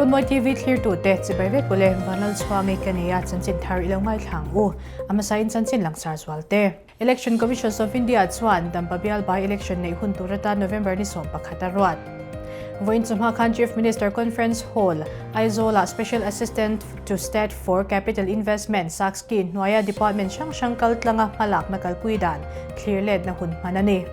Runmawi TV thlirtute chibai vek ule Vanlalchhuangi ka nei a, chanchin thar i lo ngaithla ang u. A hmasain chanchin langsar zual te. Election Commissions of India chuan Dampa bial by election neih hun tur atan November ni 11 a ruat. Vawiin chawhma khan Chief Minister Conference Hall, Aizawl-ah Special Assistant to State for Capital Investment, SACSCI, hnuaia department hrang hrang kaltlanga hmalakna kalpui dan thlir letna hun hman a ni.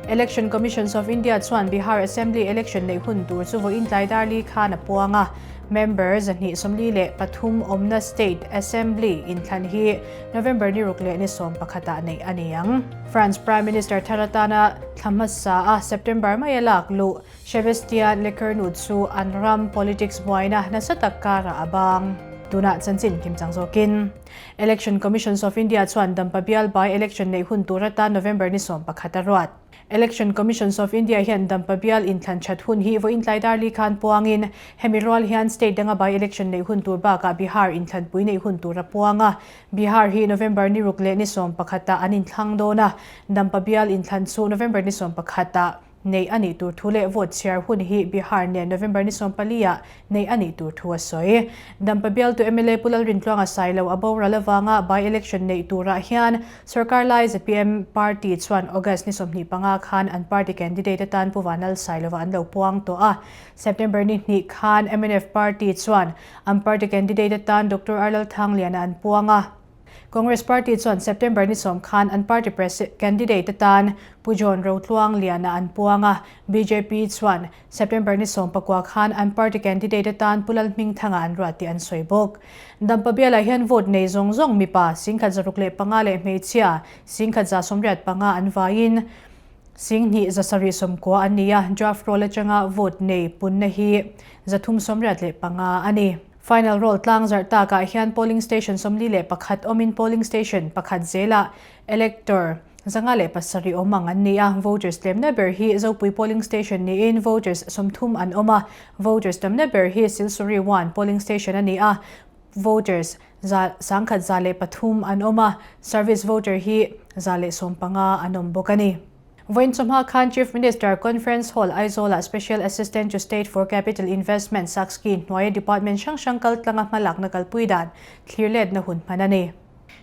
Election Commissions of India chuan Bihar Assembly election neih hun tur chu vawiin tlai darli khan a puang a. Member 233 awmna State Assembly inthlan hi November ni ruk leh ni 11 ah neih a ni ang. France Prime Minister thar atana thla hmasa a September maia lak luh Sebastien Lecornu chu an ram politics buaina nasa tak karah a bang. Tunah chanchin kim chang zawkin Election Commissions of India chuan Dampa bial by election neih hun tur atan November ni 11 a ruat. Election Commissions of India hian Dampa bial inthlan that hun hi vawiin tlai darli khan puangin hemi rual hian state danga by-election neih hun tur bakah Bihar inthlanpui neih hun tur a puang a. Bihar hi November ni ruk leh ni 11 ah an inthlang dawn a, Dampa bial inthlan chu November ni 11 ah neih a nih tur thu leh vote chhiar hun hi Bihar nen November ni 14 ah neih a nih tur thu a sawi. Dampa bialtu mla Pu Lalrintluanga Sailo a boral avanga by-election neih turah hian Sorkar lai zpm party chuan August ni 25 khan an party candidate atan Pu Vanlal Sailova an lo puang tawh a. September ni hnih khan mnf party chuan an party candidate atan Doctor Arlal Thangliana an puang a. Congress party chuan September ni 10 khan an party candidate atan Pu John Rotluang Liana an puang a. Bjp chuan September ni 19 khan an party candidate atan Pu Lalhmingthanga an ruat tih an sawi bawk. Dampa bialah hian vote nei zawng zawng mipa 1065 leh hmeichhia 1185 an vaiin 2790 an ni a, draft roll atanga vote nei punna hi 385 a ni. Final roll tlangzarh takah hian polling station 41 awmin polling station pakhat zelah elector 507 awm ang an ni a, voters tlemna ber hi Zopui polling station niin voters 30 an awm a, voters tamna ber hi Silsuri 1 polling station a ni a, voters 1103 an awm a, service voter hi 115 an awm bawk a ni. Vawiin chawhma khan Chief Minister Conference Hall Aizawl-ah Special Assistant to State for Capital Investment SACSCI hnuaia department hrang hrang kaltlanga hmalakna kalpui dan thlir letna hun hman a ni.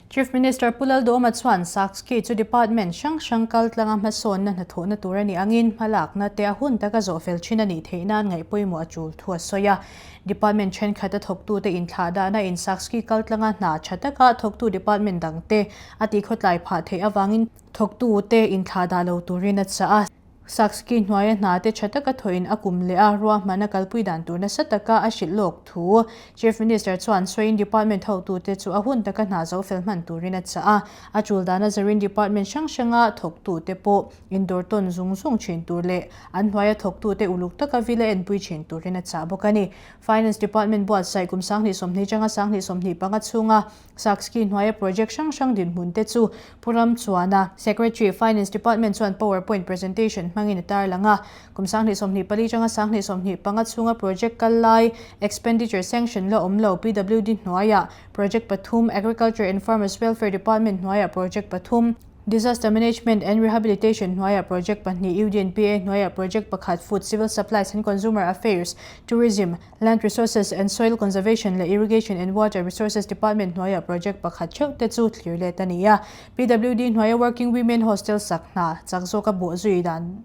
Chief Minister Pu Lalduhoma chuan SACSCI chu department hrang hrang kaltlanga hmasawnna hnathawhna tur a nih angin hmalakna te a hun taka zawhfel thin a nih theih nan ngaih pawimawh a tul thu a sawi a. Department thenkhat a thawktute inthlahdahna in SACSCI kaltlanga hna tha taka thawktu department dangte a tihkhawtlai phah theih avangin thawktute inthlahdah lo turin a chah a. Sakski hnuaia hna te tha taka thawhin a kum leh a, ruahman a kalpui dan tur nasa taka a hrilh lawk thu Chief Minister chuan sawiin Department hotute chu a hun taka hna zo fel hman turin a chah a. A tul dana zarin Department hrang hranga thawktute pawh indawr tawn zung zung thin tur leh an hnuaia thawktute uluk taka vila enpui thin turin a chah bawk a ni. Finance Department buatsaih kum 2020 atanga 2025 chhunga Sakski hnuaia project hrang hrang dinhmun te chu Pu Ram chuan a Secretary, Finance Department chuan power point presentation hmangin a tarlang a. Kum 2024 atanga 2025 chhunga project kal lai expenditure sanction la awm lo PWD hnuaia project pathum, Agriculture and Farmers Welfare Department hnuaia project pathum, Disaster Management and Rehabilitation hnuaiah project pahnih, UDNPA hnuaiah project pakhat, Food, Civil Supplies and Consumer Affairs, Tourism, Land Resources and Soil Conservation leh Irrigation and Water Resources Department hnuaiah project pakhat theuh te chu thlir let a ni a. PWD hnuaia Working Women Hostel sak hna chak zawka bawh zui dan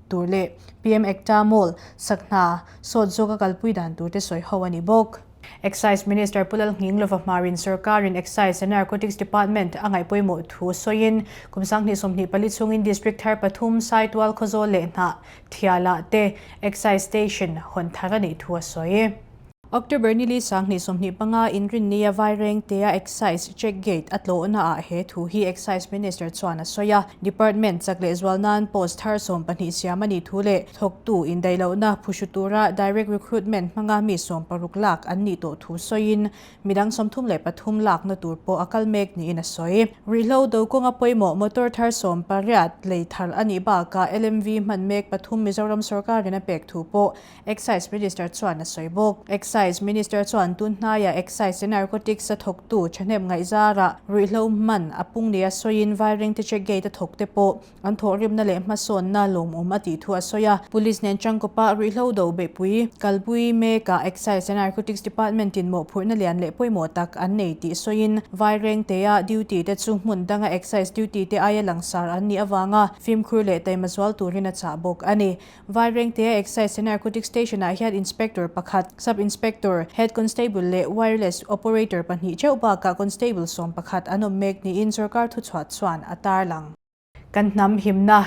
tur leh PM Ekta Mall sak hna sawt zawka kalpui dan tur te sawi ho a ni bawk. Excise Minister Pu Lalnghinglova Hmarin sorkarin Excise and Narcotics Department a ngaih pawimawh thu sawiin kum 2024 chhungin District thar pathum Saitual Khawzawl leh Hnah Thialah te Excise Station hawn thar a nih thu a sawi. October ni li 2025 inrinnia Vairengtea Excise Check Gate a tlawhna ah he thu hi Excise Minister chuan a sawi a. Department chak leh zual nan post thar 12 siam a nih thu leh thawktu indaihlohna phuhru tura direct recruitment hmanga mi 60 lak an nih tawh thu sawiin midang 33 lakna tur pawh a kal mek niin a sawi. Rihlo do kawnga pawimawh motor thar 18 lei thar a nih bakah LMV hman mek pathum Mizoram sorkarin a pek thu pawh Excise Minister chuan a sawi bawk. Excise. Excise Minister chuan tun hnaiah Excise and Narcotics a thawktu thahnem ngaihzarah ruihhlo hman a pung nia sawiin Vairengte Check Gate a thawkte pawh an thawhrimna leh hmasawnna lawmawm a tih thu a sawi a. Police nen tangkawpa ruihhlo do beihpui kalpui mekah Excise and Narcotics Department in mawhphurhna lian leh pawimawh tak an nei tih sawiin Vairengtea duty te chu hmun danga Excise duty te aia langsar an nih avanga fimkhur leh taima zual turin a chah bawk a ni. Vairengtea Excise and Narcotics Station ah hian Inspector pakhat, Sub Inspector, Head Constable leh Wireless Operator pahnih theuh bakah Constable 11 an awm mek niin sorkar thuchhuah chuan a tarlang. Kan hnam himna,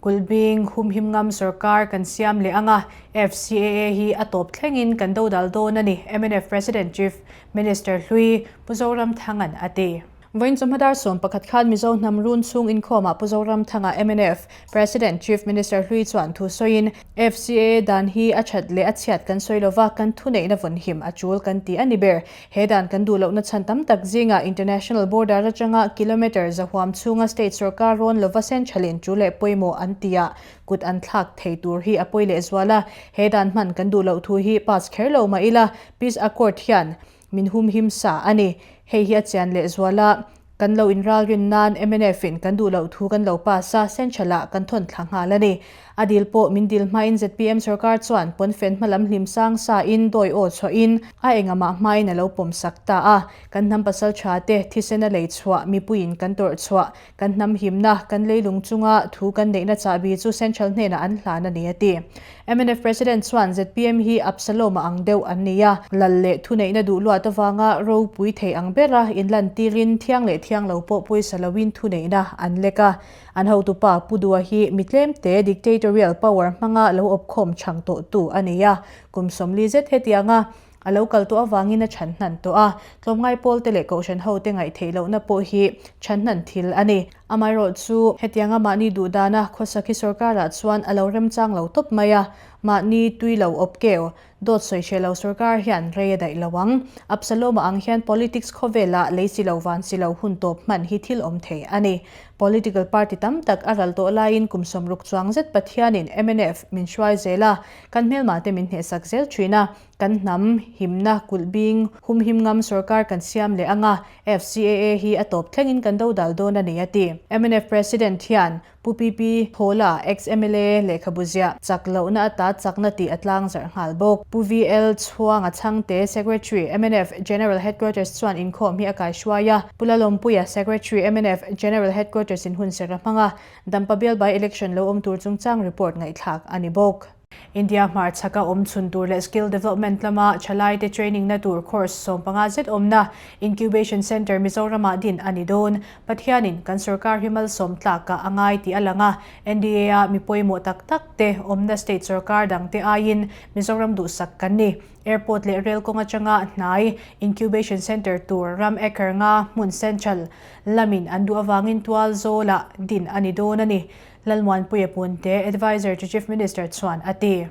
Kulhbing, humhim ngam sorkar kan siam leh anga FCAA hi a tawp thlengin kan dodal dawn a ni, mnf President Chief Minister hlui Pu Zoramthanga'n a ti. Vawiin chawhma dar 11 khan Mizo hnam run chhung inkhawmah Pu Zoramthanga mnf President Chief Minister hlui chuan thu sawiin FCAA dan hi a that leh a chhiat kan sawi lova kan thuneihna vawnhim a tul kan ti a ni ber. He dan kan duh lohna chhan tam tak zingah International Border atanga kilometre za huam chhunga state sorkar rawn lova centralin tul leh pawimawh an tia kut an thlak thei tur hi a pawi lehzual a. He dan hman kan duh loh thu hi pass kher lo mah ila Peace Accord hian Min humhim sa a ni. Hei hi a chian lehzual a, kan lo inralrin nan mnf in kan duh loh thu kan lo pass a, Central ah kan thawn thla nghal a ni. A dil pawh min dil hmain zpm sorkar chuan pawnfen hmalam hlim sang sa in dawi aw chhuah in a engamah hmain a lo pawm sak ta a. Kan hnam pasal tha te thisen a lei chhuah, mipuiin kan tawrh chhuah, kan hnam himna, kan leilung chunga thu kan neihna chahbi chu Central hnenah an hlan a ni a ti. Mnf President chuan zpm hi Absalom a ang deuh an ni a, lal leh thuneihna duh luat avanga ropui thei ang bera inlantirin thiang leh thiang lo pawh pawisa loin thuneihna an lek a. An hotupa Pu Dua hi mi tlemte dictatorial power hmanga lo awpkhawm chhang tawhtu a ni a, kum 40 zet hetianga A lo kal tawh avangin a chhan hnan tawh a, tlawmngai pawlte leh kohhran hote ngaihtheih lohna pawh hi chhan hnan thil a ni. Amaherawhchu, hetianga mahni duh dana khawsakhi sorkarah chuan a lo remchang lo tawp mai a, mahni tui lo awp keu, dawt sawi hreh lo sorkar hian rei a daih lo ang. Absalom-a ang hian politics khawvelah lei si lo van si lo hun tawp hman hi thil awm thei a ni. Political party tam tak a ral tawh laiin kum 60 chuang zet Pathianin mnf min hruai zel a, kan hmelmate min hnehsak zel thin a, Kan hnam himna kulhbing humhim ngam sorkar kan siam leh anga FCAA hi a tawp thlengin kan dodal dawn a ni a ti. Mnf President hian Pu PP Thawla, ex-MLA, lehkhabu ziah chak lohna ata chakna tih a tlang zarh nghal bawk. Pu VL Chhuanga Chhangte, Secretary, mnf General Headquarters chuan inkhawm hi a kaihruai a, Pu Lalawmpuia, Secretary, mnf General Headquarters in hunserh a hmang a, Dampa bial by-election lo awm tur chungchang report ngaihthlak a ni bawk. India hmarchhaka awm chhun tur leh skill development lama thalaite training na tur course 15 zet awmna Incubation Centre Mizoramah din a ni dawn. Pathianin kan sorkar hi malsawm tlakah a ngai tih a lang a, NDA-a mi pawimawh tak tak te awmna state sorkar dangte aiin Mizoram duhsak kan ni. Airport leh rail kawng atanga hnai Incubation Centre tur ram acre nga hmun central lamin an duh avangin tual zawlah din a ni dawn a ni. Lalmuanpuia Punte, Adviser to Chief Minister chuan a ti.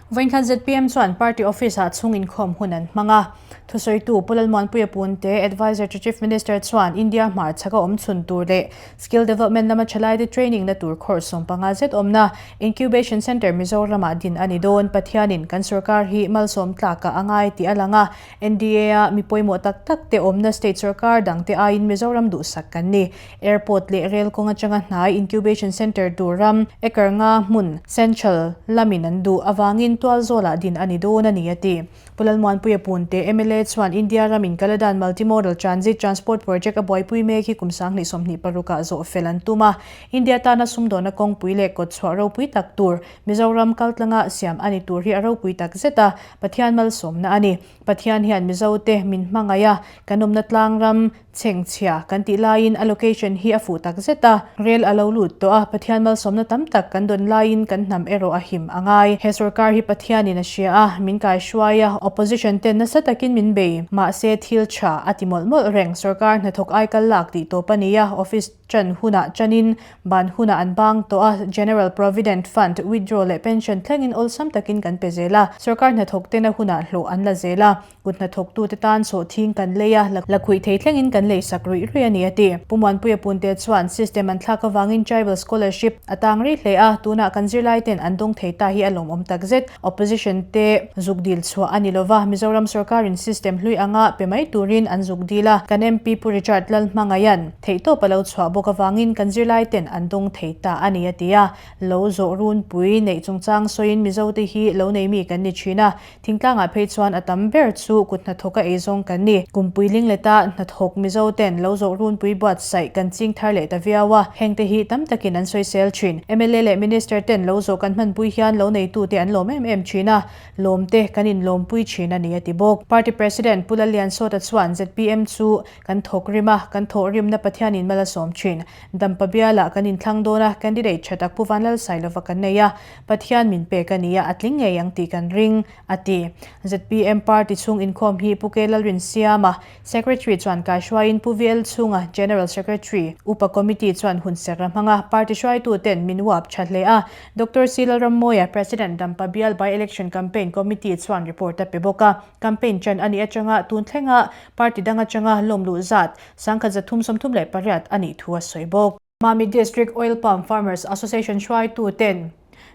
Vawinkhat zpm chuan party office-ah chhung inkhawm hun an hmang a. Thusawitu Pu Lalmuanpuia Punte, Adviser to Chief Minister chuan India hmarchhaka awm chhun tur leh skill development lama thalaite training na tur course 15 zet awmna Incubation Centre Mizoramah din a ni dawn. Pathianin kan sorkar hi malsawm tlakah a ngai tih a lang a. NDA-a mi pawimawh tak tak te awmna state sorkar dangte aiin Mizoram duhsak kan ni. Airport leh rail kawng atanga hnai Incubation Centre tur ram acre nga hmun Central lamin an duh avangin tual zawlah din a ni dawn a ni a ti. Pu Lalmuanpuia Punte mla chuan India ramin Kaladan Multimodal Transit Transport Project a buaipui mek hi kum 2026 ah zawh fel an tum a. India tana sumdawna kawngpui leh kawtchhuah ropui tak tur Mizoram kaltlanga siam a ni tur hi a ropui tak zet a, Pathian malsawmna a ni. Pathian hian Mizote min hmangaih a, kan awmna tlang ram Chhengchhia kan tih laiin a location hi a fuh tak zet a, rel a lo lut tawh a, Pathian malsawmna tam tak kan dawn laiin kan hnam erawh a him a ngai. He sorkar hi Pathianin a hria a, min kaihruai a, opposition ten nasa takin min bei. Mahse thil tha a ti mawlh mawlh reng, sorkar hnathawk aikal lak tih tawp a ni a, office chan hunah chanin ban hunah an bang tawh a, General Provident Fund withdraw leh pension thlengin awlsam takin kan pe zel a, sorkar hnathawk tena hunah hlawh an la zel a. Kut hnathawktute tan sawhthing kan lei a, la khuih thei thlengin kan lei sak ruih ruih a ni a ti. Pu Muanpuia Punte chuan system an thlak avangin Tribal Scholarship a tang rih hle a, tunah kan zirlaiten an dawng thei ta hi a lawmawm takzet. Opposition te zuk dil chhuah a ni lo. lova, Mizoram sorkarin system hlui anga pe mai turin an zuk dil a, kan MP Pu Richard Lalhmangaia'n theihtawp a lo chhuah bawk avangin kan zirlaiten an dawng thei ta a ni a ti a. Lo zawh runpui neih chungchang sawiin Mizote hi lo nei mi kan ni thin a, Thingtlangah phei chuan a tam ber chu kut hnathawka eizawng kan ni. Kumpui lingleta hnathawk Mizo ten lo zawh runpui buatsaih kan ching thar leh ta viau a, hengte hi tam takin an sawisel thin. Mla leh Minister ten lo zawh kan hmanpui hian lo neitute an lawm em em thin a, lawmte kan inlawmpui thin a ni a ti bawk. Party President Pu Lalliansawta chuan zpm chu kan thawk rim a, kan thawh rimna Pathianin mal a sawm thin. Dampa bialah kan inthlang dawn a, candidate tha tak Pu Vanlalsailova kan nei a, Pathian min pek a nia, a tling ngei ang tih kan ring, a ti. Zpm party chhung inkhawm hi Pu K Lalrinsiama, Secretary chuan kaihruaiin Pu VL Chhunga, General Secretary, Upa Committee chuan hun ser a hmang a, party hruaituten min uap tha hle a. Doctor C Lalrammawia, President Dampa Bial By-Election Campaign Committee chuan report a pe bawk a. Campaign ṭan a nih aṭanga tun thlenga party dang aṭanga lawm luh zat 1338 a nih thu a sawi bawk. Mami District Oil Palm Farmers Association hruaitu ten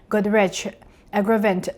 Godrej Agrovent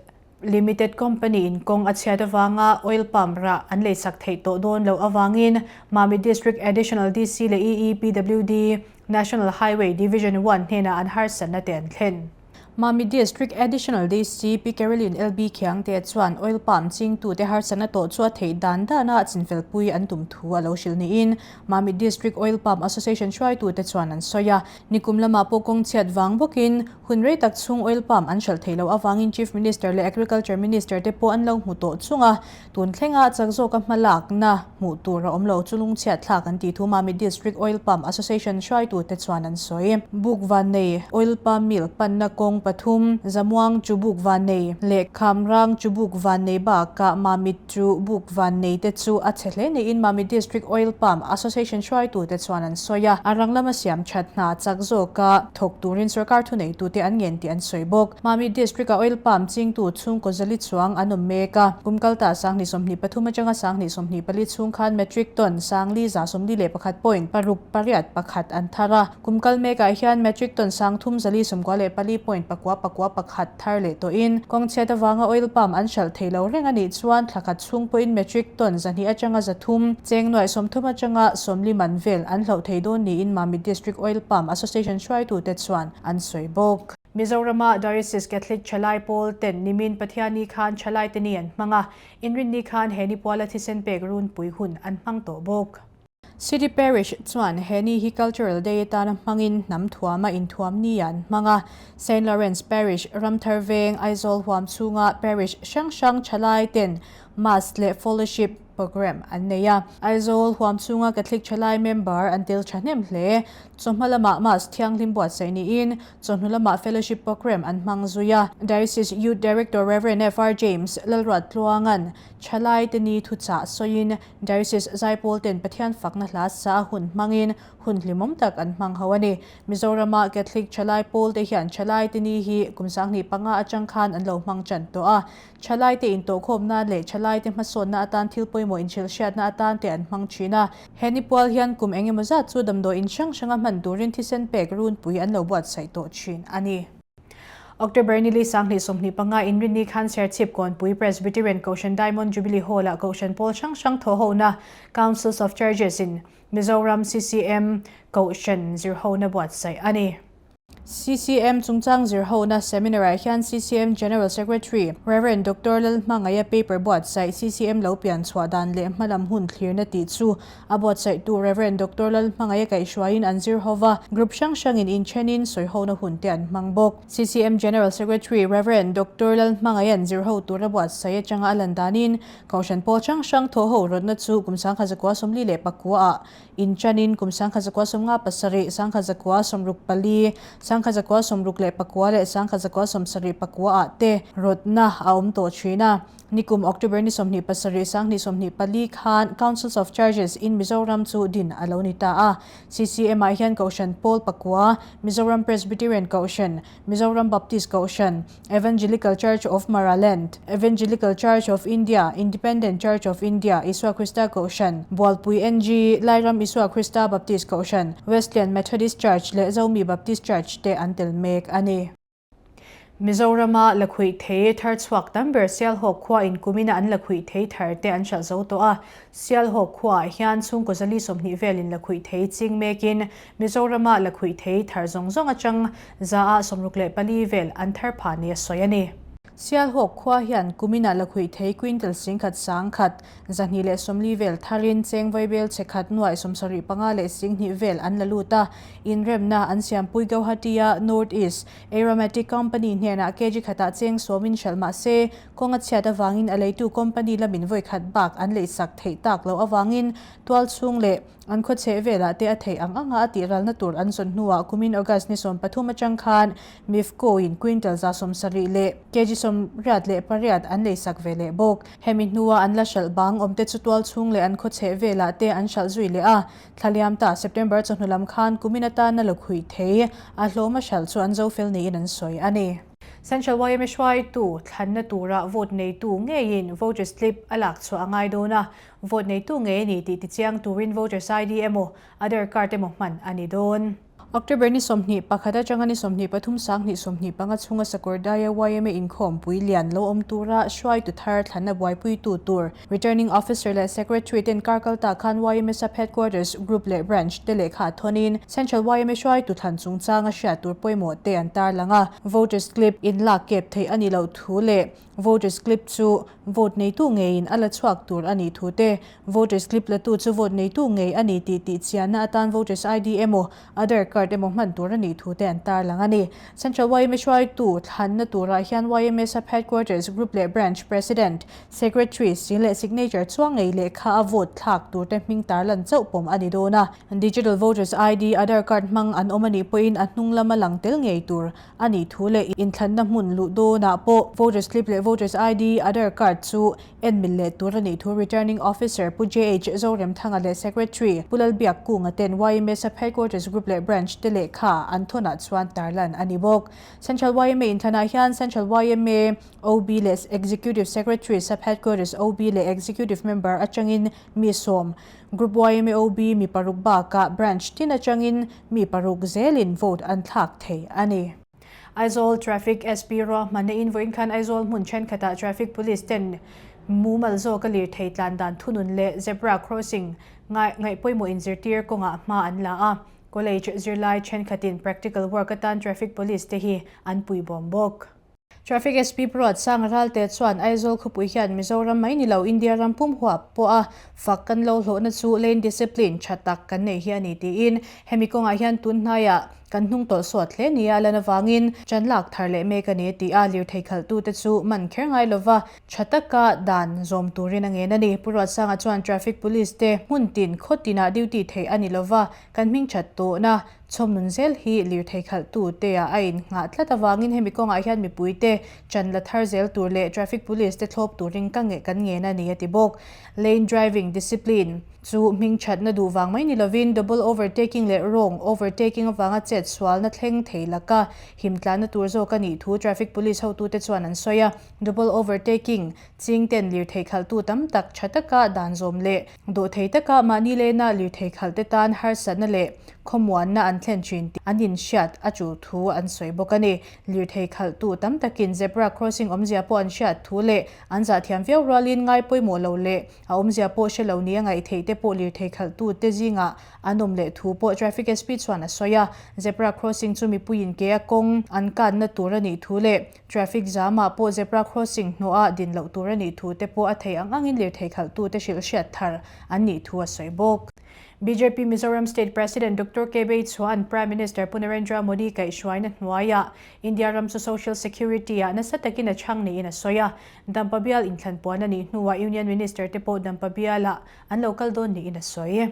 Limited Company in kawng a chhiat avanga oil palm rah an leisak theih tawh dawn loh avangin Mami District Additional DC leh EEPWD National Highway Division One hnenah an harsatna te an thlen. Mami District Additional DC Pi Caroline LB Khiangte chuan oil palm chingtute harsatna tawh chu a theih dan dana chinfelpui an tum thu a lo hrilh niin Mami District Oil Palm Association hruaitute chuan an sawi a. Nikum lamah pawh kawng chhiat vang bawkin hun rei tak chhung oil palm an hralh theih loh avangin Chief Minister leh Agriculture Minister te pawh an lo hmu tawh chung a, tun thlenga chak zawka hmalakna hmuh tur a awm lo chu lungchhiat thlak an tih thu Mami District Oil Palm Association hruaitute chuan an sawi. Buk Vannei Oil Palm Mill panna kawng pathum, Zamuang chu buk Vannei leh Khamrang chu buk Vannei bakah Mamit Chu buk vannei te chu a chhe hle niin Mami District Oil Palm Association hruaitute chuan an sawi a, a rang lama siam that hna chak zawka thawk turin sorkar thuneitute an ngen tih an sawi bawk. Mami District-a Oil Palm chingtu chhungkaw zali chuang an awm mek a, kum kalta 2023 atanga 2024 chhung khan metric ton 4,041 point paruk pariat pakhat an thar a, kum kal mekah hian metric ton 3,094 point pakua pakua pakhat thar leh tawhin kawng chhiat avanga oil palm an hralh thei lo reng a nih chuan thla khat chhung pawhin metric ton 200 atanga 300, cheng nuaih 30 atanga 40 man vel an hloh thei dawn niin Mamit District Oil Palm Association hruaitute chuan an sawi bawk. Mizorama Diocese Catholic Thalai Pawl ten nimin Pathianni khan Thalaite ni an hmang a, Inrinni khan he ni puala thisen pek runpui hun an hmang tawh bawk. City Parish chuan he ni hi Cultural Day atana hmangin hnam thuama inthuam ni an hmang a. Saint Lawrence Parish, Ramthar Veng, Aizawl huam chhunga Parish hrang hrang thalai ten Mass leh Fellowship Programme an nei a. Aizawl huam chhunga Catholic thalai member an tel thahnem hle. Chawhma lamah Mass thianghlim buatsaih niin chawhnu lamah Fellowship Programme an hmang zui a. Diocese Youth Director Rev. Fr. James Lalruattluanga'n thalai te ni thuchah sawiin Diocese Zaipawl ten Pathian fakna hla sa a hun hmangin hun hlimawm tak an hmang ho a ni. Mizorama Catholic Thalai Pawl te hian Thalai te ni hi kum 2005 atang khan an lo hmang tan tawh a. Thalai te intawhkhawm nan leh Thalai te hmasawnna atan thil pawimawh inhrilhhriatna atan te an hmang thin a. He ni pual hian kum engemaw zat chu damdawi in hrang hranga hman turin thisen pek runpui an lo buatsaih tawh thin a ni. October ni li 2025 Inrinni khan Serchhip Kawnpui Presbyterian Kohhran Diamond Jubilee Hall-ah Kohhran pawl hrang hrang thawhhona Councils of Churches in Mizoram CCM Kohhran zirhona buatsaih a ni. CCM chungchang zirhona seminar-ah hian CCM General Secretary Rev. Doctor Lalhmangaia paper buatsaih CCM lo pian chhuah dan leh hmalam hun thlirna tih chu A buatsaihtu Rev. Doctor Lalhmangaia kaihhruaiin an zir ho va, group hrang hrangin inthenin sawihona hun te an hmang bawk. CCM General Secretary Rev. Doctor Lalhmangaia'n zir ho tura buatsaih atanga a lan danin Kohhran pawl hrang hrang thaw ho rawtna chu kum 1949 ah inṭanin kum 1957, 1964, 1964 leh 1974 ah te rawtna a awm tawh thin a. Nikum October ni 27, 2024 khan Councils of Churches in Mizoram chu din a lo ni ta a. CCM ah hian Kohhran Pawl Pakua, Mizoram Presbyterian Kohhran, Mizoram Baptist Kohhran, Evangelical Church of Maraland, Evangelical Church of India, Independent Church of India, Isua Krista Kohhran, Bualpui NG, Lairam Isua Krista Baptist Kohhran, Wesleyan Methodist Church leh Zomi Baptist Church te an tel mek a ni. Mizorama lakhuih thei thar chhuak tam ber Sialhawk khua in kumina an lakhuih thei thar te an hralh zo tawh a. Sialhawk khuaah hian chhungkaw zali 20 velin lakhuih thei ching mekin Mizorama lakhuih thei thar zawng zawng atang 64% vel an thar phah nia sawi a ni. Sialhawk khua hian kumina lakhuih thei quintal 10,000 10,000 240 vel tharin cheng vaibel che khat nuai 75 leh 20 vel an la lut a. Inremna an siampui Guwahati-a North East Aromatic Company hnenah kg khatah cheng sawmin hralh mah se, kawnga chhiat avangin a leitu company lamin vawi khat bak an leisak theih tak loh avangin tual chhung leh an khaw chheh velah te a theih ang anga a tihralna tur an zawn hnuah kumin August ni 13 atang khan Mifco-in quintal 70 leh kg 88 an leisak ve leh bawk. Hemi hnua an la hralh bang awmte chu tual chhung leh an khaw chheh velah te an hralh zui leh a. Thlaliam ta September chawhnu lam khan kumin atana la khuih thei a hlawm a hralh chu an zo fel niin an sawi a ni. Central YMA hruaitu thlanna tura vote neitu ngeiin voter slip a lak chhuah a ngai dawn a, vote neitu ngei a ni tih tichiang turin voters ID emaw Aadhaar card emaw hman a ni dawn. October ni 21 atanga ni 23 sang 25 chhunga Sakawrdaia YMA inkhawmpui lian lo awm tura hruaitu thar thlanna buaipuitu tur Returning Officer leh Secretary ten kar kalta khan YMA Sub Headquarters Group leh Branch te lehkha thawnin Central YMA hruaitu thlan chungchanga hriat tur pawimawh te an tarlang a, Voters Slip inlak kep theih a ni loh thu leh Voters Slip chu vote neitu ngeiin a la chhuak tur a nih thu te, Voters Slip latu chu vote neitu ngei a ni tih tih chianna atan Voters ID emaw Aadhaar card emaw hman tur a nih thu te an tarlang a ni. Central YMA hruaitu thlanna turah hian YMA Sub Headquarters Group leh Branch President, Secretary, si leh signature chuang ngei lehkha a vote thlak tur te hming tarlan chauh pawm a ni dawn a. Digital Voters ID, Aadhaar card hmang an awm a nih pawhin a hnung lama lang tel ngei tur a nih thu leh inthlanna hmun luh dawnah pawh Voters Slip leh Voters ID, Aadhaar card chu en mil leh tur a nih thu Returning Officer Pu JH Zoremthanga leh Secretary Pu Lalbiak Kunga ten YMA Sub Headquarters Group leh Branch te lehkha an thawnah chuan tarlan a ni bawk. Central YMA inthlanah hian Central YMA OB leh Executive Secretary Sub Headquarters OB leh Executive Member atangin mi 10, Group YMA OB mi paruk bakah Branch tin atangin mi paruk zelin vote an thlak thei a ni. Aizawl Traffic SP ruahmanna in vawiin khan Aizawl hmun thenkhatah Traffic Police ten mumal zawka lirthei tlan dan thunun leh zebra crossing ngaih pawimawh inzirtir kawngah hma an la a. College zirlai thenkhatin practical work atan Traffic Police te hi an puibawm bawk. Traffic SP Ruat Sanga Ralte chuan Aizawl khawpui hian Mizoram mai ni lo India ram pum huap pawha fak kan lo hlawhna chu lane discipline tha tak kan nei hi a ni tiin hemi kawngah hian tun hnaiah kan hnung tawlh suat hle nia lan avangin chan lak thar leh mek a ni ti a, lirthei khalhtute chu man kher ngai lova tha taka dan zawm turin a ngen a ni. Pu Ruatsanga chuan Traffic Police te hmun tin khaw tinah duty theih a ni lova kan hming that tawhna chhawm nun zel hi lirthei khalhtute ah a innghah tlat avangin hemi kawngah hian mipuite chan la thar zel tur leh Traffic Police te thlawp turin ka nge kan ngen a ni a ti bawk. Lane driving discipline chu hming thatna duh vang mai ni lovin double overtaking leh wrong overtaking avanga chet sualna thleng thei laka himtlanna tur zawk a nih thu Traffic Police hotute chuan an sawi a. Double overtaking ching ten lirthei khalhtu tam tak tha taka dan zawm leh dawh thei taka mahni lena lirthei khalhte tan harsatna leh khawmuanna an thlen thin tih an inhriat a tul thu an sawi bawk a ni. Lirthei khalhtu tam takin zebra crossing awmzia pawh an hriat thu leh an zahthiam viau rualin ngai pawimawh lo leh a awmzia pawh hre lo nia ngaih theih te pawh lirthei khalhtu te zingah an awm leh thu pawh Traffic SP chuan a sawi a. Zebra crossing chu mipuiin ke a kawng an kanna tur a nih thu leh traffic jamah pawh zebra crossing hnawhah din loh tur a nih thu te pawh a thei ang angin lirthei khalhtu te hrilh hriat thar an nih thu a sawi bawk. BJP Mizoram State President Doctor K Bei chuan Prime Minister Pu Narendra Modi kaihhruaina hnuaiah India ram chu social security-ah nasa takin a chhang niin a sawi a. Dampa bial inthlan puan a nih hnuah Union Minister te pawh Dampa bialah an lo kal dawn niin a sawi.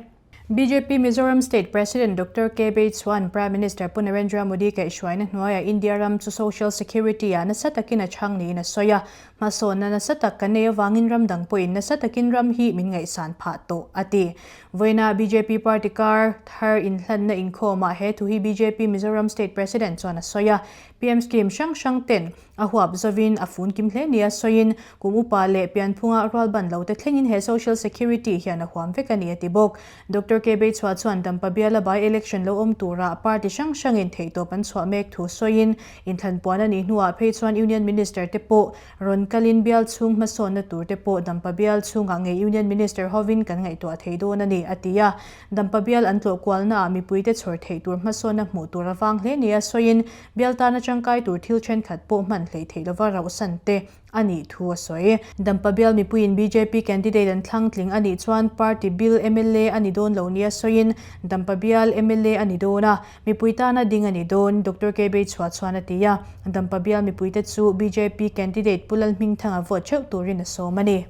BJP Mizoram State President Doctor K Bei chuan Prime Minister Pu Narendra Modi kaihhruaina hnuaiah India ram chu social security-ah nasa takin a chhang niin a sawi a. Hmasawnna nasa tak kan nei avangin ram dang pawhin nasa takin ram hi min ngaihsan phah tawh, a ti. Vawiina bjp party kar thar inhlanna inkhawmah he thu hi bjp Mizoram State President chuan a sawi a. PM scheme hrang hrang ten a huap zovin a fun kim hle nia sawiin kum upa leh pianphunga rualban lo te thlengin he social security hian a huam vek a ni a ti bawk. Doctor K Beichhua chuan Dampa biala by election lo awm tura party hrang hrangin theihtawp an chhuah mek thu sawiin inthlan puan a nih hnuah phei chuan Union Minister te pawh rawn kalin bial chhung hmasawnna tur te pawh Dampa bial chhungah ngei Union Minister hovin kan ngaihtuah thei dawn a ni a ti a. Dampa bial an tlawh kualnaah mipuite chhawr theih tur hmasawnna hmuh tur a vang hle nia sawiin bial tana tangkai tur thil thenkhat pawh hman hleih theih lova rauhsan te a nih thu a sawi. Dampa bial mipuiin bjp candidate an thlang tling a nih chuan party bil mla a ni dawn lo nia sawiin Dampa bial mla a ni dawn a, mipui tana ding a ni dawn, Doctor K Beichhua chuan a ti a. Dampa bial mipuite chu bjp candidate Pu Lalhmingthanga vote theuh turin a sawm a ni.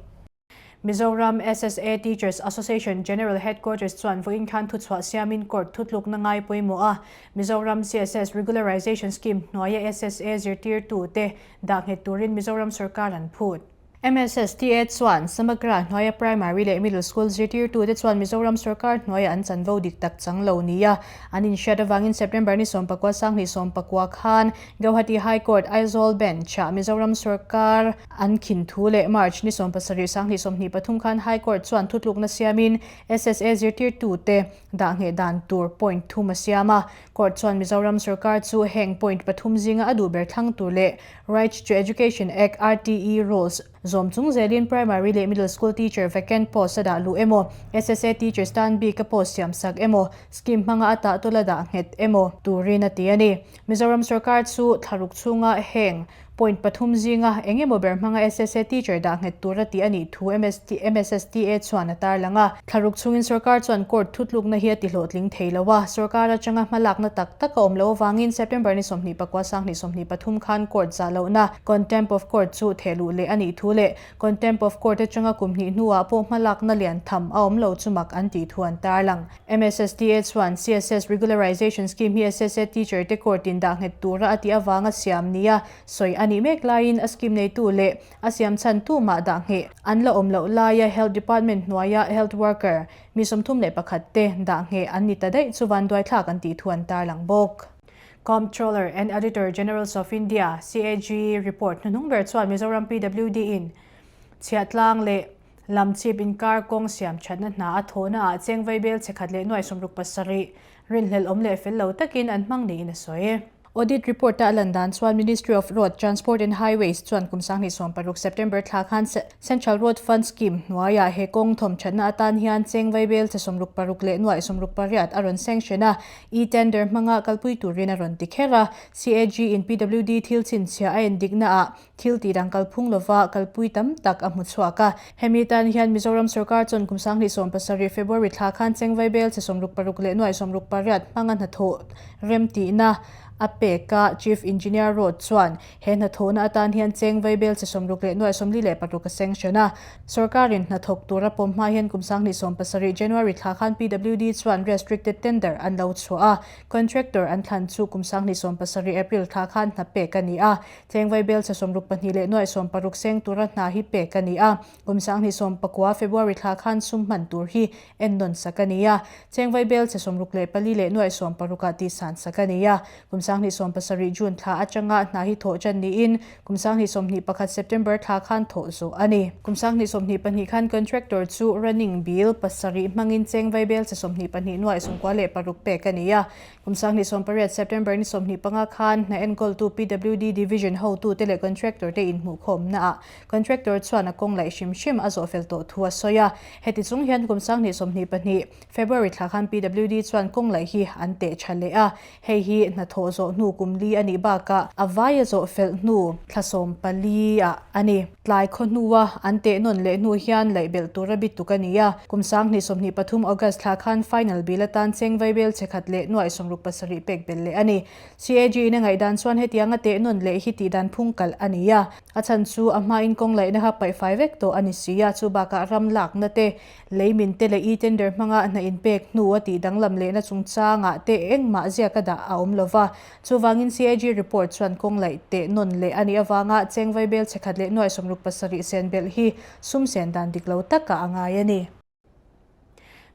Mizoram SSA Teachers Association General Headquarters chuan vawiin khan thuchhuah siamin court thutlukna ngai pawimawh a, Mizoram CSS Regularization Scheme hnuaia SSA zirtirtute dah nghet turin Mizoram sorkar an phut. MSSTA chuan Samagra hnuaia Primary leh Middle School zirtirtute chuan Mizoram sorkar hnuaia an chanvo dik tak chang lo nia an inhriat avangin September ni 19 sanghnih 19 khan Gauhati High Court Aizawl Bench-ah Mizoram sorkar an khin thu leh March ni 17 sanghnih 23 khan High Court chuan thutlukna siamin SSA zirtirtute dah ngheh dan tur point thum a siam a. Court chuan Mizoram sorkar chu heng point pathum zinga a duh ber thlang tur leh Right to Education Act, RTE, rules zawm chung zelin Primary leh Middle School teacher vacant post a dah luh emaw, SSA teachers tan bik a post siam sak emaw, scheme hmanga a tah tawlh a dah nghet emaw turin a ti a ni. Mizoram sorkar chu thlaruk chhunga heng point pathum zinga eng emaw ber hmanga SSA teacher dah nghet tura tih a nih thu MSSTA chuan a tarlang a. Thlaruk chhungin sorkar chuan court thutlukna hi a ti hlawhtling thei lo a, sorkar atanga hmalakna tak tak a awm loh avangin September ni 29 sanghnih 23 khan court zah lohna contempt of court chu theh luh leh a nih thu leh contempt of court atanga kum hnih hnuah pawh hmalakna lian tham a awm lo chu mak an tih thu an tarlang. MSSTA chuan CSS Regularization Scheme hi SSA teacher te court in dah nghet tura a tih avanga siam nia sawi a nih mek laiin a scheme neitu leh a siam chhan tumah dah ngheh an la awm loh laia Health Department hnuaia health worker mi 31 te dah ngheh an ni ta daih chu vanduaithlak an tih thu an tarlang bawk. Comptroller and Auditor Generals of India, CAG, report hnuhnung ber chuan Mizoram PWD in chhiahtlang leh Lamchhip inkar kawng siam thatna hna a thawhna ah cheng vaibel che khat leh nuai 67 rinhlelh awm leh fel lo takin an hmang niin a sawi. Audit report a lan dan chuan Ministry of Road, Transport and Highways chuan kum 2016 September thla khan Central Road Fund Scheme hnuaiah he kawng thawm thatna atan hian cheng vaibel che 66 leh nuai 68 a rawn sanction a, e-tender hmanga kalpui turin a rawn ti kher a. CAG in PWD thil chhinchhiah a endikna ah Thil tih dang kalphung lova kalpui tam tak a hmu chhuak a. Hemi tan hian Mizoram sorkar chuan kum 2017 February thla khan Chengvai bel che 66 leh nuai 68 hmanga hnathawh rem tihna a pek a. Chief Engineer Road chuan he hnathawhna atan hian Chengvai bel che 60 leh nuai 46 a sanction a. Sorkarin hnathawk tura pawm hma hian kum 2017 January thla khan PWD chuan restricted tender an lo chhuah a. Contractor an thlan chu kum 2017 April thla khan hna pek a ni a. Chengvai bel che 62 leh nuai 60 seng tura hna hi pek a ni a. Kum 2019 February thla khan sum hman tur hi ennawn sak a ni a. Chengvai bel che 64 leh nuai 60 ah tihsan sak a ni a. Kum 2017 June thla atanga hna hi thawh tan niin kum 2021 September thla khan thawh zawh a ni. Kum 2022 khan contractor chu running bill pasarih hmangin chengvai bel che 22 nuai 96 pek a ni a. Kum 2018 September ni 25 khan hna enkawltu PWD Division hotute leh contractor te inhmuhkhawmna ah contractor chuan a kawng laih hrim hrim a zawh fel tawh thu a sawi a. Heti chung hian kum 2022 February thla khan PWD chuan kawng laih hi an teh tha leh a. Hei hi hnathawh zawh hnu kum li a nih bakah a vai a zawh fel hnu thla 14 ah a ni. Tlai khaw hnua an teh nawn leh hnu hian laih belh tura bi tuk a ni a. Kum 2023 August thla khan final bill atan cheng vaibel che khat leh nuaih 67 pek belh leh a ni. CAG in a ngaihdan chuan hetianga teh nawn leh hi tihdan phung kalh a ni a. A chhan chu a hmain kawng laihna kha paihfai vek tawh a ni si a, chu bakah ram lakna te, lei min te leh e-tender hmanga hna inpek hnu a tih danglam lehna chungchangah te engmah ziaka dah a awm lova. Chuvangin CAG report chuan kawng laih teh nawn leh a nih avanga cheng vaibel che khat leh nuai 67 sen belh hi sum sen dan dik lo takah a ngai a ni.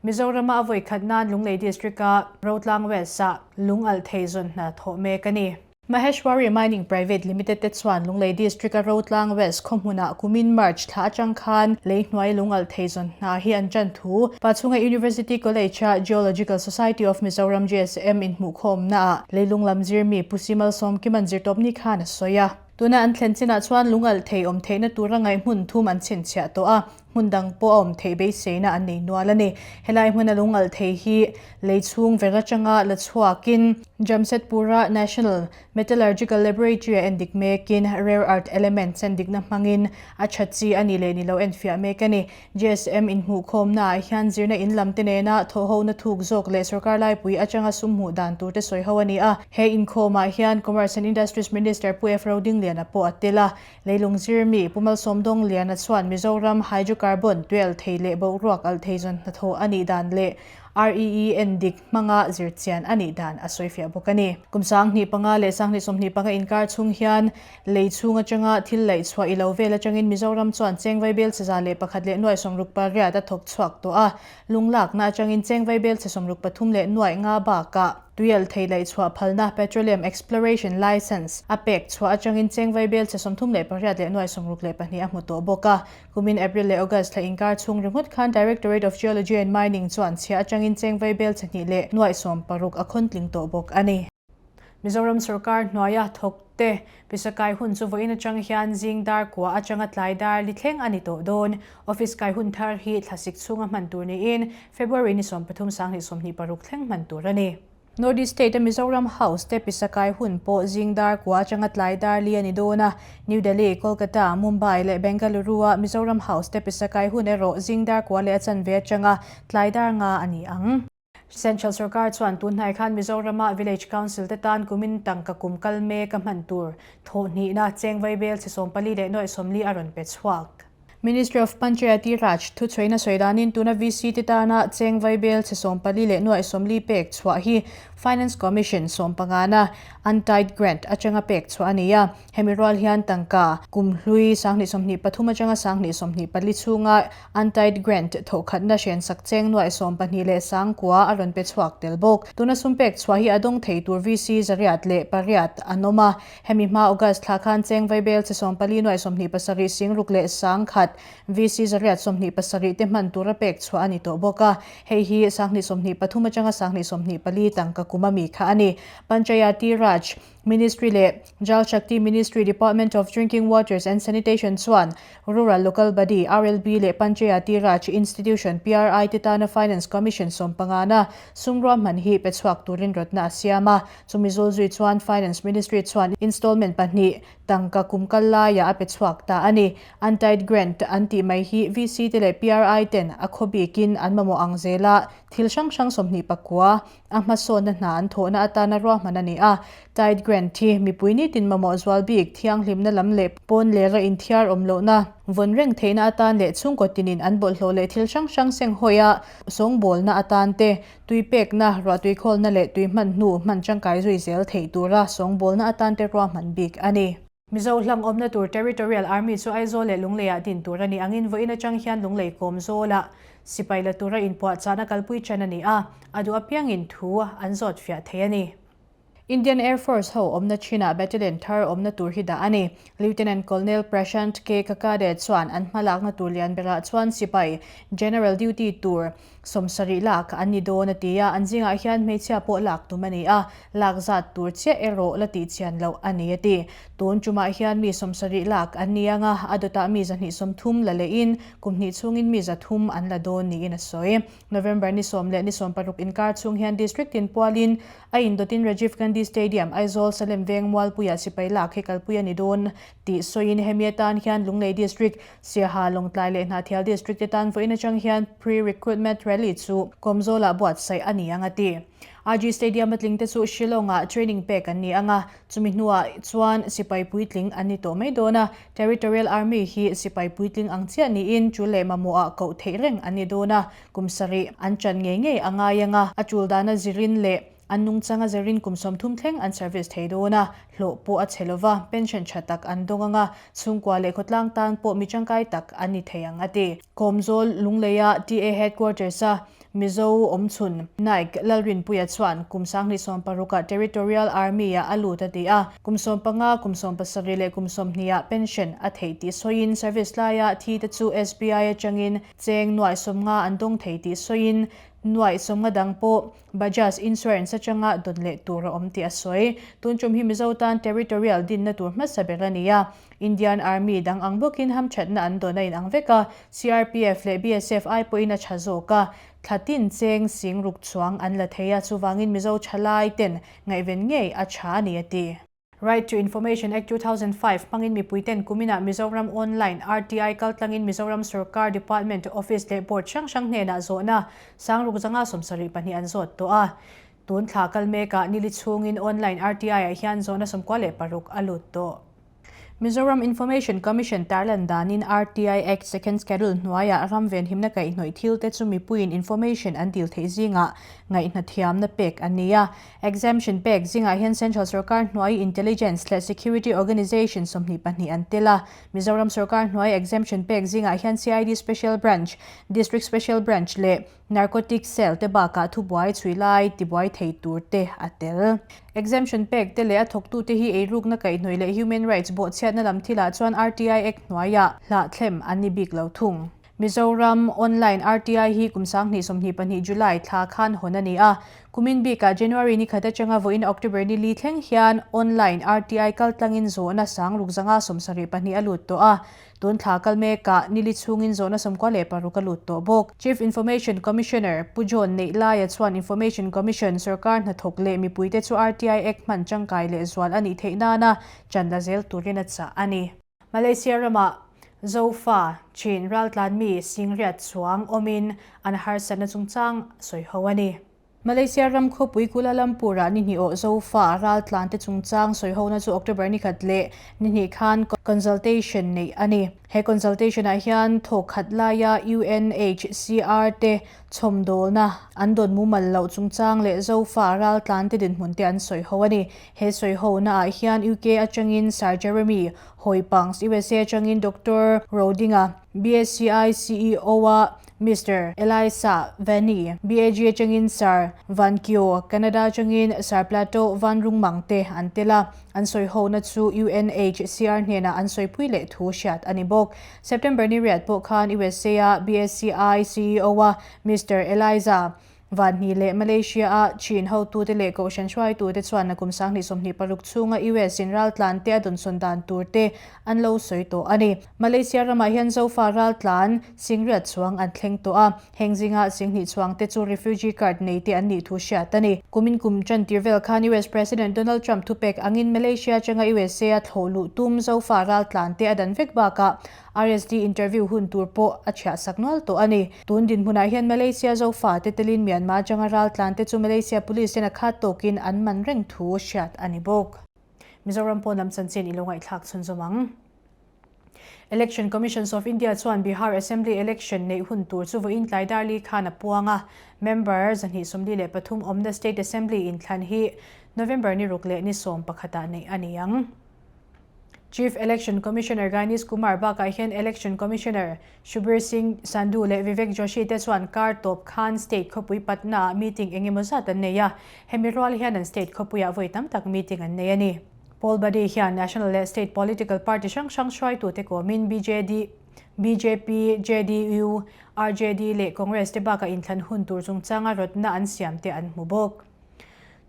Mizorama a vawi khat nan Lunglei District-a Rotlang West-ah lung alh thei zawn hna thawh mek a ni. Maheshwari Mining Private Limited te chuan Lunglei District a Rotlang West khaw hmunah kumin March thla atang khan lei hnuai lungalh thei zawn hna hi an tan thu Pachhunga University College a Geological Society of Mizoram, GSM, inhmuhkhawmnaah leilung lam zirmi Pu Simal Sawmkiman zirtawpni khan a sawi a. Tuna an thlen chinah chuan lungalh thei awm theihna tura ngaih hmun thum an chhinchhiah tawh a, hmun dang pawh a awm theih beiseina an nei nual a ni. Helai hmuna lungalh thei hi lei chhung ver atanga la chhuakin Jamshedpur-a National Metallurgical Laboratory-a endik mekin rare earth elements endikna hmangin a tha chi a ni leh ni lo enfiah mek a ni. GSM inhmuhkhawmnaah hian zirna in lam te nena thawhhona thuk zawk leh sorkar laipui atanga sum hmuh dan tur te sawi ho a ni a. He inkhawmah hian Commerce and Industries Minister Pu F. Rodingliana pawh a tel a. Leilung zirmi Pu Malsawmdawngliana chuan Mizoram hydrocarbon tuel thei leh boruak alh thei zawn hnathawh a nih dan leh REE endik hmanga zirchian a nih dan a sawifiah bawk a ni. Kum 2005 leh 2025 inkar chhung hian Lei chhung atanga thil laih chhuah i lo vel atangin Mizoram chuan cheng vaibel che 101 leh nuaih 68 a thawk chhuak tawh a, lunglakna atangin cheng vaibel che 63 leh nuaih nga bakah tuial thei laih chhuah phalna, Petroleum Exploration Licence, a pek chhuah atangin cheng vaibel che 38 leh nuaih 62 a hmu tawh bawk a. Kumin April leh August thla inkar chhung ringawt khan Directorate of Geology and Mining chuan chhia atangin cheng vaibel che hnih leh nuaih 60 a khawntling tawh bawk a ni. Mizoram sorkar hnuaia thawkte pisa kai hun chu vawiin atang hian zing dar kua atanga tlai dar li thleng a ni tawh dawn. Office kai hun thar hi thlasik chhunga hman tur niin February ni 13 2026 thleng hman tur a ni. North East State a Mizoram House te pisa kai hun pawh zing dar kua atanga tlai dar li a ni dawn a. New Delhi, Kolkata, Mumbai leh Bengaluru a Mizoram House te pisa kai hun erawh zing dar kua leh a chanve atanga tlai dar nga a ni ang. Central sorkar chuan tunhnai khan Mizorama Village Council te tan kumin tangka kum kal mek a hman tur thawhhnihna cheng vaibel chhe 14 leh nuaih 40 a rawn pe chhuak. Ministry of Panchayati Raj thuchhuaina sawi danin tuna VC te tana cheng vaibel chhe 14 leh nuaih 40 pek chhuah hi Finance Commission sawmpangana untied grant atanga pek chhuah a ni a. Hemi rual hian tangka kum hlui 2023 atanga 2024 chhunga Untied Grant thawhkhatna hrensak cheng nuaih 12 leh 9,000 a rawn pe chhuak tel bawk. Tuna sum pek chhuah hi a dawng thei tur VC 108 an awm a. Hemi hma August thla khan cheng vaibel che 14 nuaih 27 singruk leh 10,000 VC 127 te hman tura pek chhuah a ni tawh bawk a. Hei hi 2023 atanga 2024 tangka kum a mi kha a ni. Panchayati Raj Ministry leh Jal Shakti Ministry Department of Drinking Waters and Sanitation chuan Rural Local Body, RLB, leh Panchayati Raj Institution, PRI, te tana Finance Commission sawmpangana sum ruahman hi pe chhuak turin rawtna a siam a. Chumi zulzui chuan Finance Ministry chuan installment pahnih tangka kum kal laiah a pe chhuak ta a ni. Untied Grant an tih mai hi VC te leh PRI ten a khaw bikin an mamawh ang zela thil hrang hrang 29 A hmasawnna hna an thawhna atana ruahman a ni a, Tide Grant hi mipui nitin mamawh zual bik thianghlimna lam leh pawn lera inthiar awm lohna vawn reng theihna atan leh chhungkaw tinin an bawlhhlawh leh thil hrang hrang senghawi a sawngbawlna atan te, tui pekna, ruahtui khawlna leh tui hman hnu hman tangkai zui zel theih tura sawngbawlna atan te ruahman bik a ni. Mizo hlang awmna tur Territorial Army chu Aizawl leh Lungleiah din tur a ni angin vawiin atang hian Lunglei kawm zawlah sipai la tura inpuahchahna kalpui ṭan a ni a, a duh apiangin thu an zawt fiah thei a ni. Indian Air Force ho awmna chinah Battalion thar awmna tur hi dah a ni. Lieutenant Colonel Prashant K. Kakade chuan an hmalakna tur lian berah chuan sipai General Duty tur 70 lak an ni dawn a ti a, an zingah hian hmeichhia pawh lak tum a ni a, lak zat tur chiah erawh la tih chian loh a ni a ti. Tun tumah hian mi 70 lak an ni ang a, a dawtah mi 230 la lehin kum hnih chhungin mi 300 an la dawn niin a sawi. November ni 10 leh ni 16 inkar chhung hian District tin pualin a indawtin Rajiv Gandhi Stadium, Aizawl, Salem Veng Mualpuiah sipai lak hi kalpui a ni dawn tih sawiin hemi atan hian Lunglei District, Siaha, Lawngtlai leh Hnahthial District te tan vawiin atang hian Pre-Recruitment Rally chu Kawmzawlah buatsaih a ni ang a ti. RG Stadium a tling te chu Shillong-ah training pek an ni ang a, chumi hnuah chuan sipai puitling an ni tawh mai dawn a. Territorial Army hi sipai puitling ang chiah niin tul leh mamawhah koh theih reng an ni dawn a, kum sarih an chan ngei ngei a ngai ang a, a tul dana zirin leh An nungchang a zerin kum 30 thleng an service thei dawn a, hlawh pawh a chhe lova, pension tha tak an dawng ang a, chhungkua leh khawtlang tan pawh mi tangkai tak an ni thei ang a ti. Kawmzawl Lungleia TA Headquarters a Mizo awmchhun Naik Lalrinpuia chuan kum 2016 ah Territorial Army ah a lut a ti a, kum 15, kum 17 leh kum 20 ah pension a theih tih sawiin service laia thi te chu SBI atangin cheng nuaih 50 an dawng thei tih sawiin nuaih 50 dang pawh Bajaj Insurance atanga dawn leh tur a awm tih a sawi. Tun tum hi Mizo tan Territorial dinna tur hmasa ber a ni a, Indian Army dang ang bawkin hamthatna an dawn a inang vek a, CRPF leh BSF ai pawhin a tha zawk a, thla tin cheng sing ruk chuang an la thei a, chuvangin Mizo thalai ten ngaihven ngei a tha a ni a ti. Right to Information Act 2005 hmangin mipui ten kuminah Mizoram Online RTI kaltlangin Mizoram Sorkar Department, Office leh Board hrang hrang hnenah zawhna sang ruk zanga 72 an zawt tawh a. Tun thla kal mekah nili chhungin Online RTI ah hian zawhna 96 a lut tawh. Mizoram Information Commission tarlan danin RTI Act Second Schedule hnuaiah ram venhimna kaihhnawih thil te chu mipuiin information an dil theih zingah ngaihna thiamna pek an ni a. Exemption pek zingah hian Central Sorkar hnuai Intelligence leh Security Organisation 22 an tel a. Mizoram Sorkar hnuai exemption pek zingah hian CID Special Branch, District Special Branch leh Narcotic Cell te bakah thubuai chhui lai tibuai thei tur te a tel. Exemption pek te leh a thawktute hi eirukna kaihhnawih leh human rights bawhchhiatna lam thilah chuan RTI Act hnuaiah hlahthlem an ni bik lo thung. Mizoram Online RTI hi kum 2022 July thla khan hawn a ni a. Kumin bikah January ni khat atanga vawiin October ni li thleng hian Online RTI kaltlangin zawhna sang ruk zanga 72 a lut tawh a. Tun thla kal mekah nili chhungin zawhna 96 a lut tawh bawk. Chief Information Commissioner Pu John Neihlaia chuan Information Commission sorkar hnathawk leh mipuite chu RTI Act hman tangkai leh zual a nih theih nana chan la zel turin a chah a ni. Malaysia ramah Zofa, Chin raltlan mi Singriat chuang awmin an harsatna chungchang sawi ho a ni. Malaysia ram khawpui Kuala Lumpur-ah ni hnih awh Zofa raltlan te chungchang sawihona chu October ni khat leh ni hnih khan consultation neih a ni. He consultation-ah hian thawkkhat laia UNHCR te chhawmdawlna an dawn mumal loh chungchang leh Zofa raltlan te dinhmun te an sawiho a ni. He sawihona-ah hian UK atangin Sir Jeremy Hoipangs, USA atangin Doctor Rodinga, BSCI CEO-a Mister Elisa Vanny, BAG atangin Sir Van Kio, Canada atangin Sir Plato Van Rungmang te an tel a, an sawihona chu UNHCR hnenah an sawipui leh thu hriat a ni bawk. September ni riat pawh khan USA-a BSCI CEO-a Mister Eliza Vanhni leh Malaysia-a Chin hotute leh Kohhran hruaitute chuan kum 2026 chhunga US in raltlan te a dawnsawn dan tur te an lo sawi tawh a ni. Malaysia ramah hian Zofa raltlan Singriat chuang an thleng tawh a, heng zinga Singhnih chuang te chu refugee card nei te an nih thu hriat a ni. Kumin kum tantir vel khan US President Donald Trump thupek angin Malaysia atanga USA a thlawh luh tum Zofa raltlan te a dan vek bakah RSD interview hun tur pawh a chhiah sak nual tawh a ni. Tun dinhmunah hian Malaysia Zofa te telin Myanmar atanga raltlan te chu Malaysia Police ten a khat tawkin an man reng thu hriat a ni bawk. Mizoram pawn lam chanchin i lo ngaihthlak chhunzawm ang. Election Commissions of India chuan Bihar Assembly Election neih hun tur chu vawiin tlai darli khan a puang a. Member 273 awmna State Assembly inthlan hi November ni ruk leh ni sawm pakhatah neih a ni ang. Chief Election Commissioner Gainis Kumar bakah hian Election Commissioner Shubir Singh Sandhu leh Vivek Joshi te chuan kar tawp khan state khawpui Patna ah meeting eng emaw zat an nei a, hemi rual hian an state khawpuiah vawi tam tak meeting an nei a ni. Poll body hian national leh state political party hrang hrang hruaitute kawmin BJD, bjp, JDU, RJD leh Congress te bakah inthlan hun tur chungchanga rawtna an siam te an hmu bawk.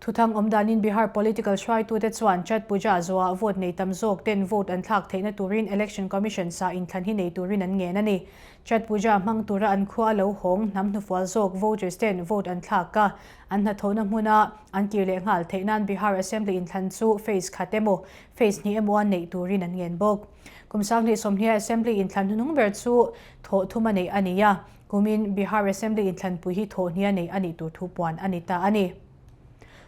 Thuthang awm danin Bihar political hruaitute chuan Chhath Puja zawhah vote nei tam zawk ten vote an thlak theihna turin Election Commission sa inthlan hi nei turin an ngen a ni. Chhath Puja hmang tura an khua a lo hawng hnam hnufual zawk voters ten vote an thlak a, an hnathawhna hmuna an kir leh nghal theih nan Bihar Assembly inthlan chu phase khat emaw phase hnih emaw a neih turin an ngen bawk. Kum 2020 Assembly inthlan hnuhnung ber chu thawh thum a neih a ni a, Kumin Bihar Assembly inthlanpui hi thawhni a neih a nih tur thu puan a ni ta a ni.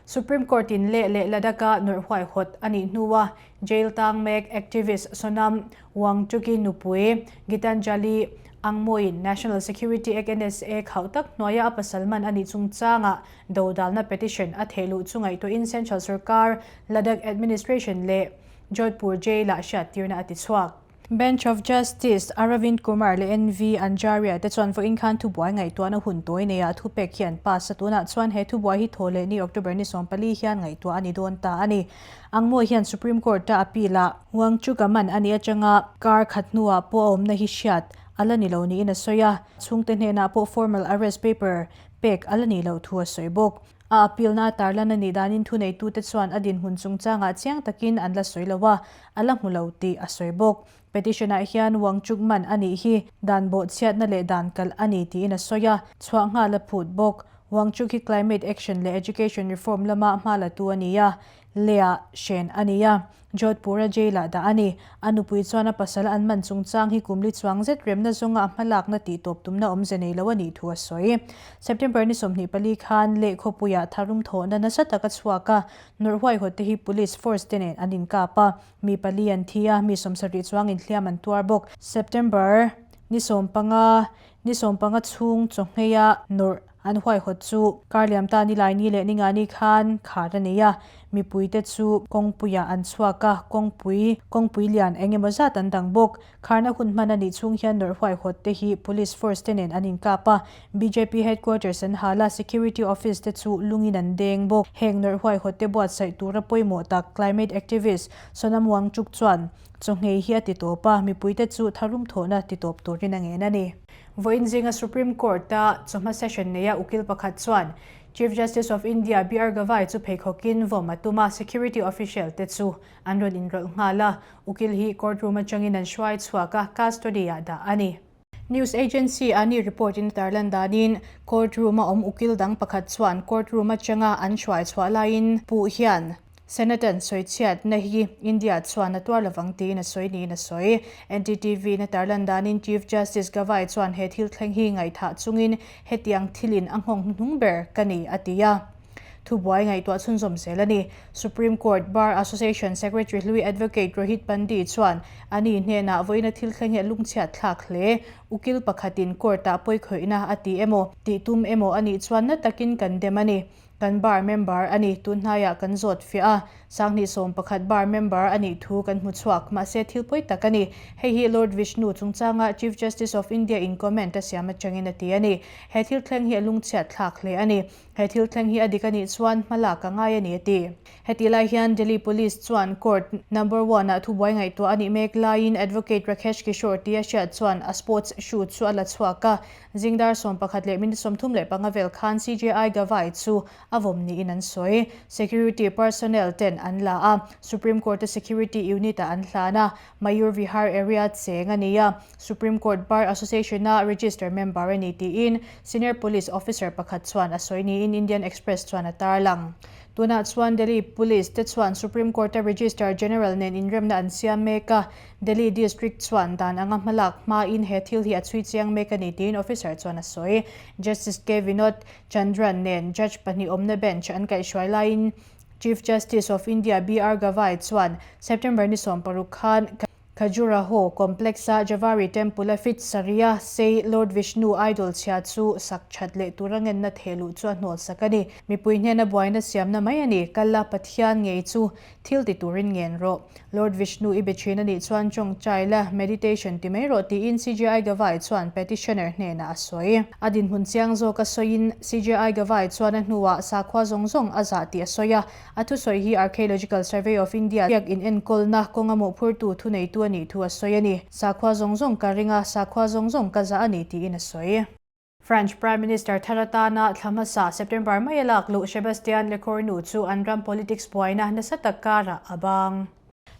Supreme Court in Leh leh Ladakh-a nawrh huaihawt a nih hnua jail tang mek activist Sonam Wangchuk-i nupui Gitanjali Angmoin National Security Act NSA khauh tak hnuaia a pasal man a nih chungchangah dodalna petition a thehluh chu ngaihtuahin Central Sarkar, Ladakh Administration leh Jodhpur Jail-ah hriattirna a ti chhuak. Bench of Justice Aravind Kumar leh NV Anjaria te chuan vawiin khan thubuai ngaihtuahna hun tawi neiah thupek hi an pass a, tunah chuan he thubuai hi thaw leh ni October ni 14 hian ngaihtuah a ni dawn ta a ni. Angmawi hian Supreme Court-a appeal-ah Wangchuka man a nih atanga kar khat hnuah pawh a awmna hi hriat a la ni lo niin a sawi a, chhungte hnenah pawh formal arrest paper pek a la nih loh thu a sawi bawk. A appeal-na tarlan a nih danin thuneitute chuan a dinhmun chungchangah chiang takin an la sawi lo a, a la hmu lo tih a sawi bawk. Petition-ah hian Wangchuk man a nih hi dan bawhchhiatna leh dan kalh a ni tiin a sawi a, chhuah nghal a phut bawk. Wangchuk hi climate action leh education reform lama hma latu a ni a, Leh-ah hren a ni a, Jodhpur-a jail-ah dah a ni. A nupui chuan a pasal an man chungchang hi kum li chuang zet remna zawnga a hmalakna tihtawp tumna awmze nei lo a nih thu a sawi. September ni 24 khan Leh khawpuiah tharum thawhna nasa tak a chhuak a, nawrh huaihawt te hi police force te nen an inkap a, mi pali an thi a, mi 70 chuang inhliam an tuar bawk. September ni 15 ni 15 chhung chawhngheia nawrh An huaihawt chu Karliam ta Nilaini leh Ningani khan khar a nei a, mipuite chu kawngpuiah an chhuak a, kawngpui, kawngpui lian eng emaw zat an dang bawk. Kharna hun hman a nih chhung hian nawrh huaihawt te hi Police force te nen an inkap a, bjp headquarters an hal a, security office te chu lungin an deng bawk. Heng nawrh huaihawt te buatsaih tura pawimawh tak climate activist Sonam Wangchuk chuan chawngei hi a ti tawp a, mipuite chu tharum thawhna ti tawp turin a ngen a ni. Vawiin zinga Supreme Court-a chawhma session neia ukil pakhat chuan Chief Justice of India BR Gavai chu pheikhawkin vawm a tum a, security official te chu an rawn inrawlh nghal a, ukil hi court room atangin an hruai chhuak a, custody-ah dah a ni. News agency a ni report in tarlan danin court room-a awm ukil dang pakhat chuan court room atanga an hruai chhuah laiin puh hian Senate-an sawichhiatna hi India chuan a tuar lovang tiin a sawi niin a sawi. NDTV na tarlan danin Chief Justice Gavai chuan he thil thleng hi ngaihthah chungin hetiang thilin a nghawng hnuhnung ber ka ni a ti a. Thubuai ngaihtuah chhunzawm zel a ni. Supreme Court Bar Association Secretary hlui Advocate Rohit Pandey chuan a ni hnenah vawiina thil thleng hi a lungchhiat thlak hle. Ukil pakhatin court-ah pawikhawihna a ti emaw, tih tum emaw a nih chuan na takin kan dem a ni. Kan bar member a ni, tun hnaiah kan zawt fiah a, 2011 bar member a nih thu kan hmu chhuak, mahse thil pawi tak a ni. Hei hi Lord Vishnu chungchanga Chief Justice of India in comment a siam atangin a ti a ni. He thil thleng hi a lungchhiat thlak hle a ni. He thil thleng hi a dik a nih chuan hma lak a ngai a ni a ti. Hetih lai hian Delhi Police chuan Court Number One ah thubuai ngaihtuah a nih mek laiin Advocate Rakesh Kishore tia hriat chuan a sports shoe chu a la chhuak a, Zingdar 11 leh minute 35 vel khan CJI Gavai chu a vawm niin an sawi. Security personnel ten an la a, Supreme Court-a security unit-ah an hlan a, Mayur Vihar area cheng a ni a, Supreme Court Bar Association-a register member a ni tiin senior police officer pakhat chuan a sawi niin Indian Express chuan a tarlang. Tunah chuan Delhi Police te chuan Supreme Court-a Registrar General nen inremna an siam mek a, Delhi District chuan dan anga hmalak hmain he thil hi a chhui chiang mek a ni tiin officer chuan a sawi. Justice K Vinod Chandran nen judge pahnih awmna bench an kaihhruai laiin Chief Justice of India BR Gavai chuan September ni 16 khan Khajuraho complex-a Javari Temple-a fit sarih-a sei Lord Vishnu idol chhia chu sak that leh tura ngenna thehluh chu a hnawlsak a ni. Mipui hnena buaina siamna mai a ni. Kalla Pathian ngei chu Thil ti turin ngen rawh. Lord Vishnu i be thin a nih chuan tawngtai la, meditation ti mai rawh tiin CJI Gavai chuan petitioner hnenah a sawi. A dinhmun chiang zawk a sawiin CJI Gavai chuan a hnuah sakhua zawng zawng a zah tih a sawi a. A thusawi hi Archaeological Survey of India biak in enkawlna kawnga mawhphurtu thuneitu a nih thu a sawi a ni. Sakhua zawng zawng ka ring a, sakhua zawng zawng ka zah a ni tiin a sawi. French Prime Minister thar atana thla hmasa September mai a lak luh Sebastien Lecornu chu an ram politics buaina nasa tak karah a bang.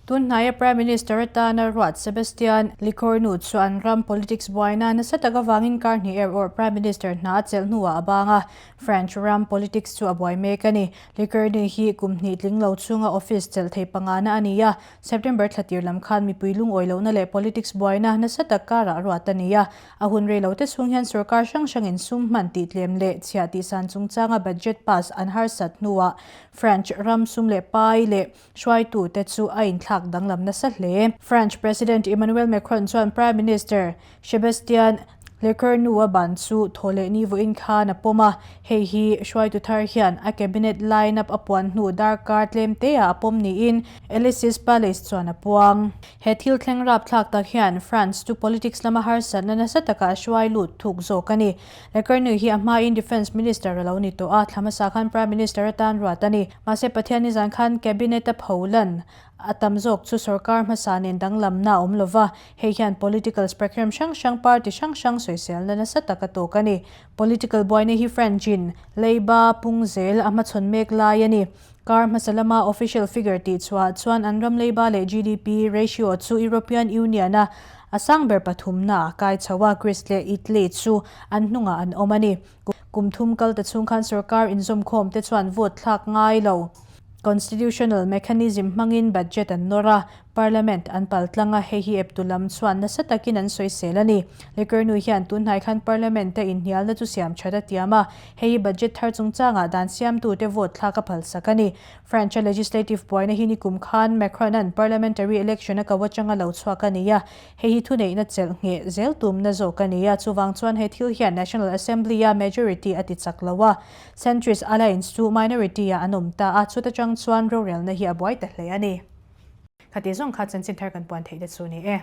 Tun hnaia Prime Minister atana ruat Sebastien Lecornu chu an ram politics buaina nasa tak avangin kar hnih er awrh Prime Minister hna a chelh hnuah a bang a, French ram politics chu a buai mek a ni. Lecornu hi kum hnih tling lo chunga office chelh thei pangana a ni a, September thla tir lam khan mipui lungawi lohna leh politics buaina nasa tak karah ruat a ni a. A hun rei lo te chhung hian sorkar hrang hrangin sum hman tih tlem leh chhiah tih san chungchanga budget pass an harsat hnuah French ram sum leh pai leh hruaitute chu a inthlak danglam nasa hle. French President Emmanuel Macron chuan Prime Minister Sebastien Lecornu a ban chu thawhleh ni vawiin khan a pawm a, hei hi hruaitu thar hian a cabinet line-up a puan hnu darkar tlem teah a pawm niin Elysees Palace chuan a puang. He thil thleng rapthlak tak hian France chu politics lama harsatna nasa takah a hruai lut thuk zawk a ni. Lecornu hi a hmain Defence Minister a lo ni tawh a, thla hmasa khan Prime Minister atan ruat a ni. Mahse Pathian nizan khan cabinet a pholan A tam zawk chu sorkar hmasa nen danglamna a awm lova, hei hian political spectrum hrang hrang party hrang hrang sawiselna nasa tak a tawk a ni. Political buaina hi French-in leiba pung zel a hmachhawn mek lai a ni. Kar hmasa lama official figure tih chhuahah chuan an ram leiba leh GDP ratio chu European Union-a a sang ber pathumna a kai chho a, Greece leh Italy chu an hnungah an awm a ni. Kum thum kal ta chhung khan sorkar inzawmkhawmte chuan vote thlak ngai lo. Constitutional mechanism hmangin budget an nawr a, Parliament an pal tlang a, hei hi eptu lam chuan nasa takin an sawisel a ni. Lekernu hian tunhnai khan Parliament-a inhnialna chu siam that a tiam a, hei hi budget thar chungchangah dan siamtute vote thlak a phalsak a ni. French-a legislative buaina hi nikum khan Macron-a'n parliamentary election a ko atanga lo chhuak a ni a, hei hi thuneihna chelh ngheh zel tumna zawk a ni a, chuvang chuan he thil hian National Assembly-a majority a ti chak lo a. Centrist Alliance chu minority ah an awm ta a, chuta chang chuan rorelna hi a buai ta hle a ni. Khati zawng kha chanchin thar kan puan theih te chu ni e.